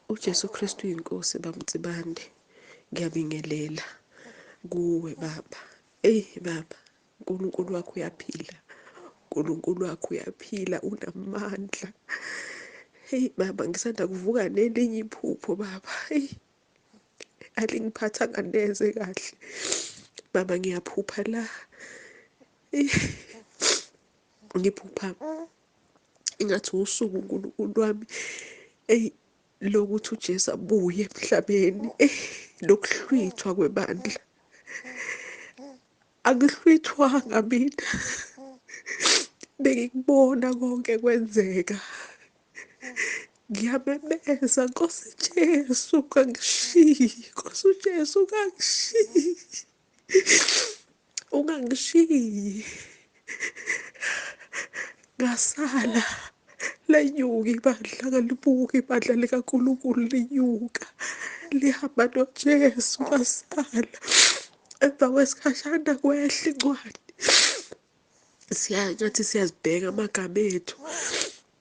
UJesu Kristu uyinkosi baba Nsibande. Ngiyabingelela kuwe baba. Eyi baba, uNkulunkulu wakho uyaphila. uNkulunkulu wakho uyaphila, unamandla. Heyi baba, ngisanda kuvuka nelinye iphupho baba. Heyi, alingiphathanga neze kahle. Baba, ngiyaphupha la. Eyi, ngiphupha ingathi usuku uNkulunkulu wami, eyi, lokuthi uJesu abuye emhlabeni, eyi, lokuhlwithwa kwebandla. Angihlwithwanga mina, bengikubona konke kwenzeka. Ngiyamemeza, Nkosi Jesu, ungangishiyi. Nkosi uJesu, ungangishiyi, ungangishiyi. Ngasala lanyuka ibandla, ngalibuka ibandla likaNkulunkulu linyuka lihamba noJesu. Ngasala emva kwesikhashana kwehla incwadi, siya ngathi siyazibheka amagama ethu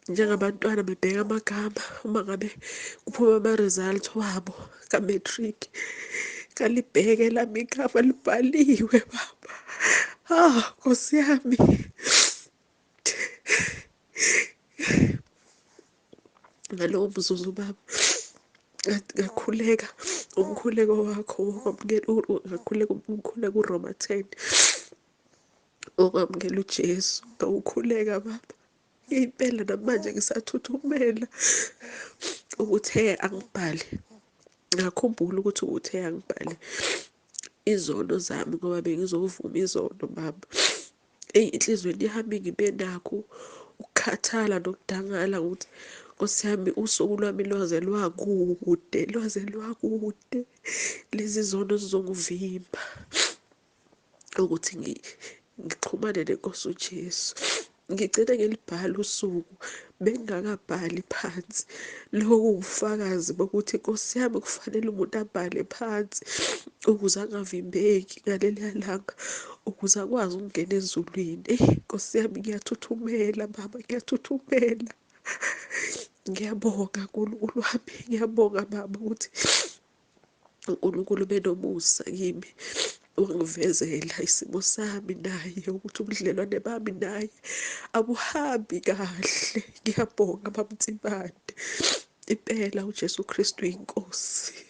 njengabantwana bebheka amagama uma ngabe kuphuma ama-result wabo ka-matric. Ngalibheke lami igama libhaliwe baba. Ah, Nkosi yami, ngalowo mzuzu baba ngakhuleka umkhuleko wakho wokwamukela, ngakhuleka umkhuleko uRoma 10 okwamukela uJesu. Ngawukhuleka baba, impela namanje ngisathuthumela ukuthi angibhale. Ngakhumbula ukuthi uthe angibhale izono zami ngoba bengizovuma izono baba. Eyi, enhliziyweni yami ngibe nakho ukukhathala nokudangala ukuthi Nkosi yami, usuku lwami lwaze lwakude, lwaze lwakude. Lezi zono zizongivimba ukuthi ngixhumane nenkosi uJesu. Ngigcine ngilibhala usuku bengingakabhali phansi. Lokhu kuwubufakazi bokuthi Nkosi yami kufanele umuntu abhale phansi ukuze angavimbeki ngaleliya langa, ukuze akwazi ukungena ezulwini. Eyi Nkosi yami, ngiyathuthumela baba, ngiyathuthumela. Ngiyabonga Nkulunkulu wami, ngiyabonga baba ukuthi uNkulunkulu benomusa kimi, wangivezela isimo sami naye, ukuthi ubudlelwane bami naye abuhambi kahle. Ngiyabonga baba Nsibande, impela uJesu Kristu uyinkosi.